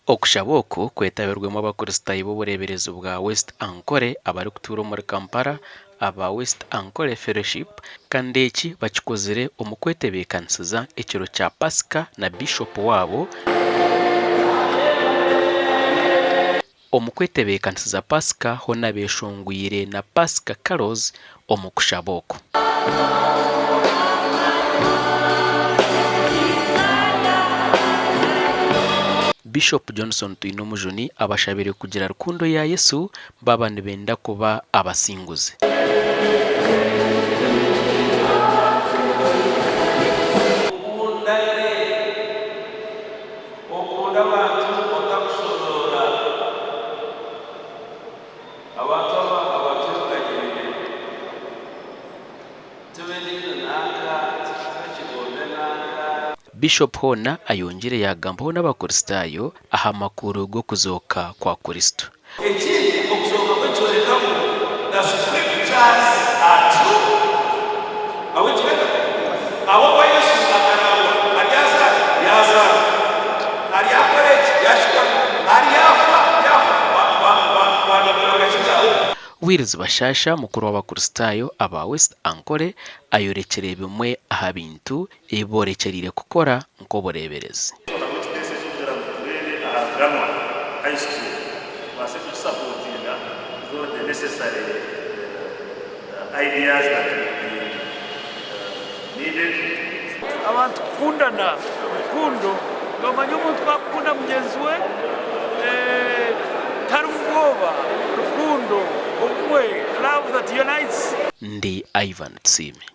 Okushaba oku kwetabirwemu Abakristaayo b'obureeberezi bwa West Ankole abarikutuura omuri Kampala aba West Ankole Fellowship kandi eki bakikozire omu kwetebeekanisiza ekiro kya Pasika na Biishopu waabo Omu kwetebeekanisiza Paasika hoona beeshongwire na Pasika Carols omu kushaba oku. Bishop Johnson Twinomujuni abashabire kugira rukundo ya Yesu baaba nibenda kuba abasinguzi. Tukundane. Okunda abantu otakushoroora. Abantu aba abatwebukanyine tube niiwe nanka, tube kigombe nanka. Bishop hoona ayongyire yaagambaho n'abakristaayo aha makuru g'okuzooka kwa Kristo. Ekindi, okuzooka kwe nikyoreka ngu the scriptures are true. Are we together? Ahabw'okuba Yesu akarangwa, aryazaara, yaazaara, aryakora eki, yaakikora, aryafa, yaafa. Ba, ba, ba, baanabbi bakakigamba. Wills Bashasha, mukuru w'Abakristaayo aba West Ankole ayorekire bimwe aha bintu ebi boorekyereire kukora nk'obureeberezi. Twatamu ekiteeso eky'okugira ngu tureebe aha Ganwa High School tubaase kugisapootinga with all the necessary ideas that would be needed. Abantu kukundana rukundo nomanya omuntu ku akukunda mugyenzi we tarimu bwoba rukundo obumwe love that unites. Ndi Ivan Tusiime.